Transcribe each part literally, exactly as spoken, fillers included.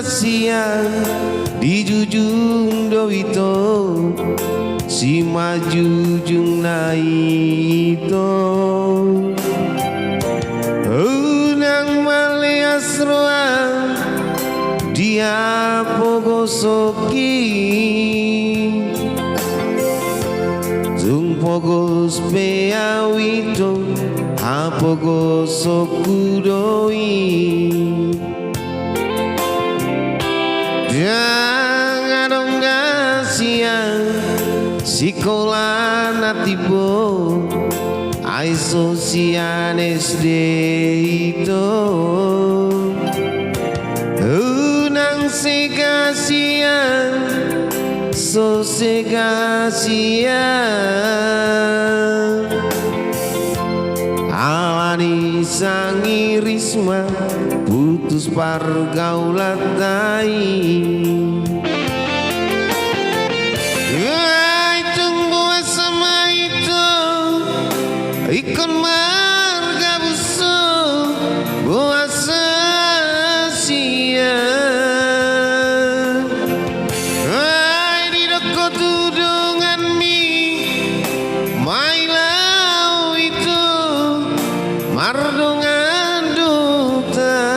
sian dijujung do ito, simanjujung na ito. Unang maleas roham di hapogoson i. Tung pogos pe au ito, hapogosonku do i. Ndang adong da sian sikola na timbo, ai so sian S D ito. Unang sega sian, so sega sian. Alani sangirisma putus pargaulanta i. Ai tung boasa ma ito ingkon margabus, so boasa sian. Ai didok ho tu donganmi, maila au ito mardongan do hita.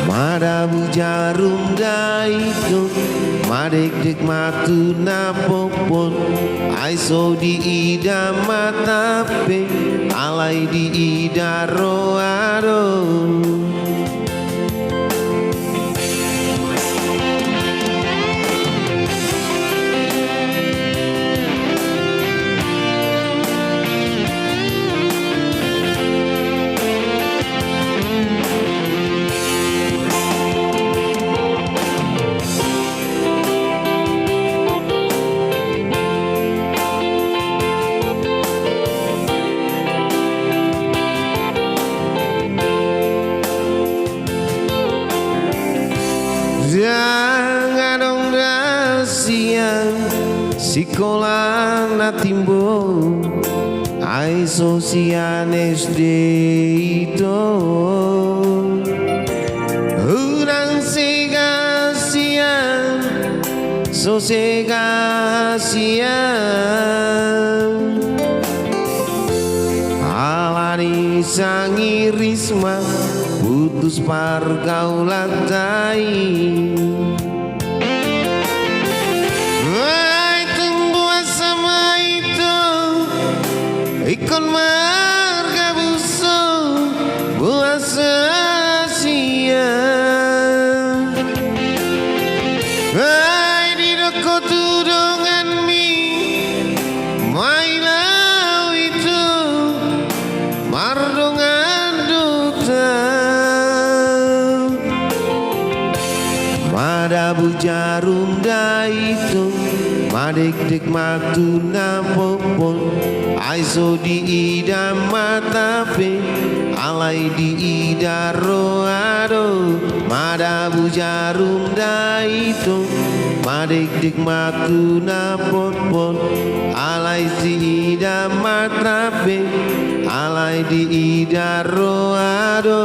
Madabu jarum da ito, madekdek ma tu na pompon, ai so diida mata pe, alai diida roha do. Ndang adong da sian sikola na timbo, ai so sian S D ito. Unang sega sian, so sega sian. Alani sangirisma putus pargaulanta i. Ai tung boasa ma ito ingkon margabus, so boasa sian. Ai didok ho tu donganmi, maila au ito mardongan do hita. Madabu jarum da ito, madekdek ma tu na pompon, ai so diida mata pe, alai diida roha do. Madabu jarum da ito, madekdek ma tu na pompon, alai diida mata pe, alai diida roha do.